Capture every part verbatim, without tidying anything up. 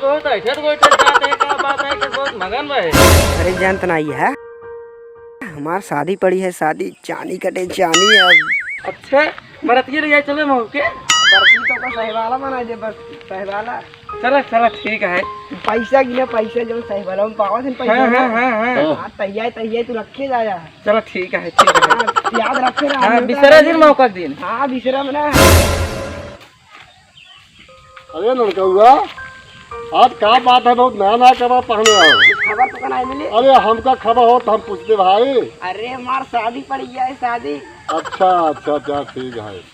बहुत ऐठत गोइठत जात है, का बात है कि बहुत मगन रहे? अरे जानत नाहीं है, हमार शादी पड़ी है, शादी, चानी कटे चानी अब। अच्छा, बरतिया ले जाए चले मौके। बरती तो का सहवाला बना दे, बस सहवाला। चला, चला, ठीक है। पैसा गिना, पैसा जो सहवाला में पावत है, पैसा हाँ, ना। हाँ, हाँ, हाँ। हाँ, तहिया, तहिया तू रखे जा, जा। चला, ठीक है, ठीक है। हाँ, याद रखे रहा, हाँ, मिलता बिसरा है। दिन मौका दिन। हाँ, बिसरा में ना। अरे लड़कउआ, आज का बात है, बहुत नया नया कपड़ा पहने हो? कुछ खबर तो का नाहीं मिली? अरे हमका खबर हो तो हम पूछते भाई। अरे हमार शादी पड़ी है, शादी। अच्छा, अच्छा, अच्छा, ठीक है।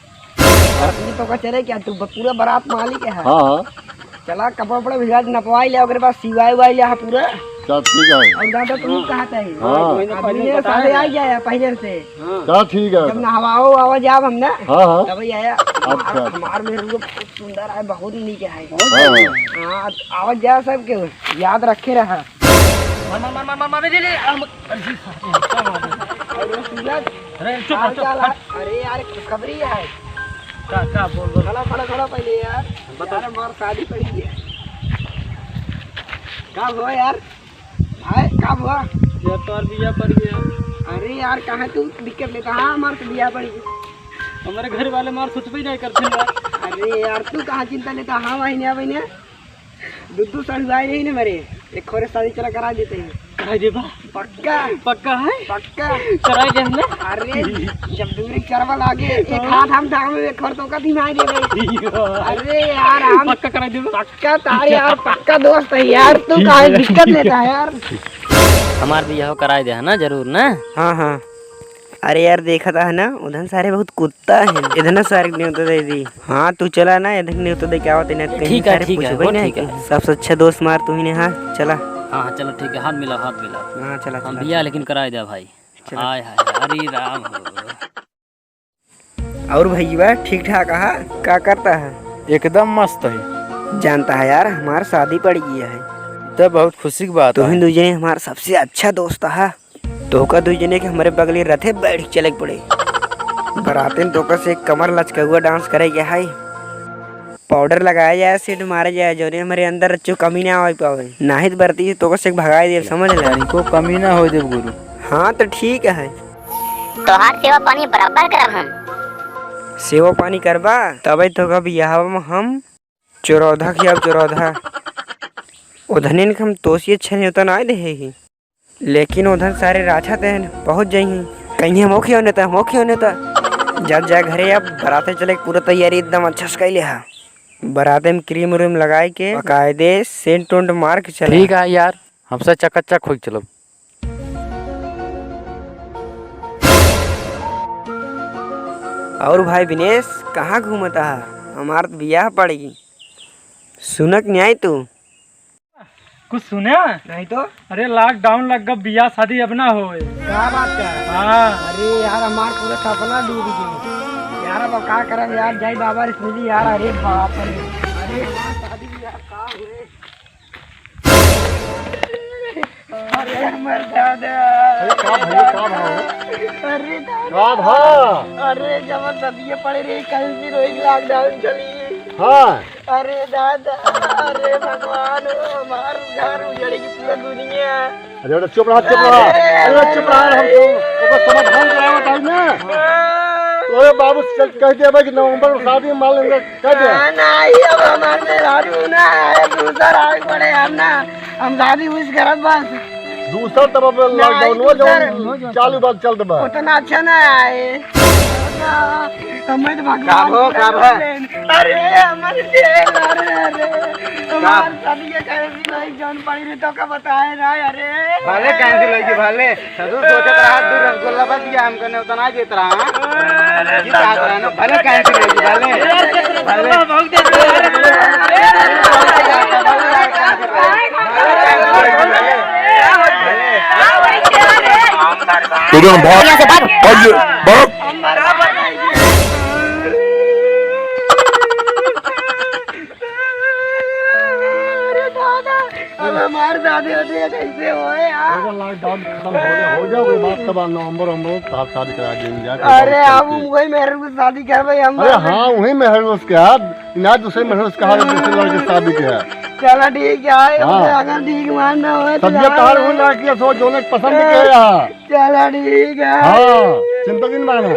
अरे तो का चले क्या, तू ब-, पूरा बारात मालिक है। हाँ, हाँ। चला कपड़ा उपड़ा भिजवा दे, नपवाई ले, ओकरे बाद सिवाई उवाई ले, हाँ, पूरा। चल ठीक है। और दादा तू कहाँ था? हाँ। अभी ये सारे आ गया है पहले से। हाँ। चल ठीक है। जब नहवाओ आवा जाब हम ना। हाँ, हाँ। तब ही आया। अच्छा। हमार मेहरुआ बहुत सुंदर है, बहुत नीक है। हाँ। हाँ, आवा जा सबके, याद रखे रहा। मार, मार, मार, मार, मार, मार, ले, ले, आ, म-, अरे, अरे, सूरज, अरे, चुप, हाल चुप, चाल हट। है? अरे यार, खुशखबरी है। का, का, बोल, बोल। खड़ा, खड़ा, खड़ा पहले यार। बता। यार, हमार शादी पड़ी है। का हुआ यार? आए, का हुआ? यार, तोर बियाह पड़ गया। अरे यार, कहाँ तू दिक्कत लेता? हाँ, हमार तो बियाह पड़ गया। हमारे घर वाले मार सोचबे नहीं करते हैं यार। अरे यार, तू कहाँ चिंता लेता? हाँ, वही नहीं, वही नहीं। दू दू सड़ुआई रही ना मेरे, एक खोरे शादी चला करा देते हैं। करा देबा? पक्का। पक्का है? पक्का। कराई दे हमने। अरे, जब दूरी चरवा लागे, एक हाथ हम धाम में, एक खोर तो का दिमाग दे भाई। अरे यार, हम पक्का कराई देबा? पक्का तार यार, पक्का दोस्त है यार, तू काहे दिक्कत लेता है यार? हमार बियाह कराई दे है ना, जरूर ना? हाँ, हाँ। अरे यार, देखत है ना, उधन सारे बहुत कुत्ता है। इधन सारे न्योता दे दी। हाँ, तू चला ना, इधन न्योता दे के आवत है, नहीं तो कहीं ठीक है, सारे ठीक है, पूछबे वो नहीं ठीक है। कि सबसे अच्छा दोस्त मार तू ही ने, हाँ, चला। हाँ, हाँ, चलो ठीक है, हाथ मिलाओ, हाथ मिलाओ। हाँ, चला, हम चला, बियाह चला। लेकिन कराई दे भाई। चला। हाय, हाय, हरे राम हो। और भैया ठीक ठाक है, का करता है? एकदम मस्त है। जानता है यार, हमार शादी पड़ गया है। तो बहुत खुशी की बात है। तुहिन दुइ जने हमार सबसे अच्छा दोस्त है। तोहका दुइ जने के हमरे बगले रथे बैठ के चले के पड़े। बराते में तोहका से कमर लचकउआ dance करे के है। Powder लगाया जाए, scent मारे जाए, जौने हमरे अंदर रच्चो कमी ना आवे पावे। नाहीं तो बरती तोहका से भगाए देब, समझ ले। तनिको कमी ना होए देब गुरु। हाँ तो ठीक है। तोहार सेवा पानी बराबर करब हम। सेवा पानी करबा, तबे तोहका बियाहवा में हम चोरौधा खियाब, चोरौधा। ओधनिन के हम तोसिए छे न्योता नाहीं देहे ही। लेकिन ओधन सारे राछा तेन पहुँच जइहीं। कहीं हम ओखे होने त, हम ओखे होने त। जब जाए घरे अब बराते चले के पूरा तैयारी एकदम अच्छा से कइले हा। बराते में cream व्रीम लगाए के बकायदे scent उंट मार के चले। ठीक है यार, हमसे चकाचक होई चलब। और भाई विनेश, कहाँ घूमत हा? हमार त बियाह पड़ गई। सुनक नहीं आई तू? कुछ सुने? नहीं तो। अरे lockdown लग गब, बियाह शादी अब ना होए। क्या बात कर? हाँ। अरे यार, हमार पूरा सपना डूब गया यार। अब का करब यार, जय बाबा रिश्वली यार। अरे बाप रे, अरे हमार शादी यार का हुए? अरे हमर दादा। अरे का भइया, का भा हो? अरे दादा। का भा? अरे जब सदिये पड़े रही, कल भी रोई lockdown चली। हाँ। अरे दादा, अरे भगवान, हमार घर उजड़ गई पूरा दुनिया। अरे, अरे, चुप रहा, चुप रहा। अरे, अरे, चुप रहा, हम तो ओकर समाधान करावत हई ना। हाँ। तोरे बाबू से कह दे भाई कि नवंबर में शादी में मान लेंगे, कह दे। ना, ना, ये अब हमार मेहरारू ना है, दूसर आगे बढ़े हम ना, हम शादी उस करब बस। दूसर तब अब ना, lockdown हो दूसर। जाओ, चालू बात चल दे बा। उतना अच्छा ना आए। हमें तो भगवान का भो, का भो? अरे, हमर जेल, अरे, अरे, का? हमार शादी के कहे भी नहीं, जौन पड़ी रही तो का बताए ना, अरे। भले cancel होई कि भले, ससुर सोचत रहा, दू रसगुल्ला बच गया, हमको न्योता ना देत रहा, हाँ? अरे, ये चाहत रहा ना, भले cancel होई कि भले, भले। तू तो भाग, भाग, भाग। अरे दादा, अब हमार शादी होती है कैसे होए यार? अगर lockdown खत्म हो गया, हो जाओ, कोई बात तब नवंबर, नवंबर में साथ शादी करा देंगे, जा, कोई अरे बात हम नहीं। वही मेहर से शादी करबे हम। अरे हाँ, वही मेहर उसके हाथ, ना दूसरे मेहर उसके हाथ, दूसरे लड़के से शादी किया। चला ठीक है, हाँ। अगर ठीक मान ना होए तो तबियत यार तार हो ना कि सो जोने पसंद हाँ। किया। चला ठीक है। हाँ, चिंता जिन माना।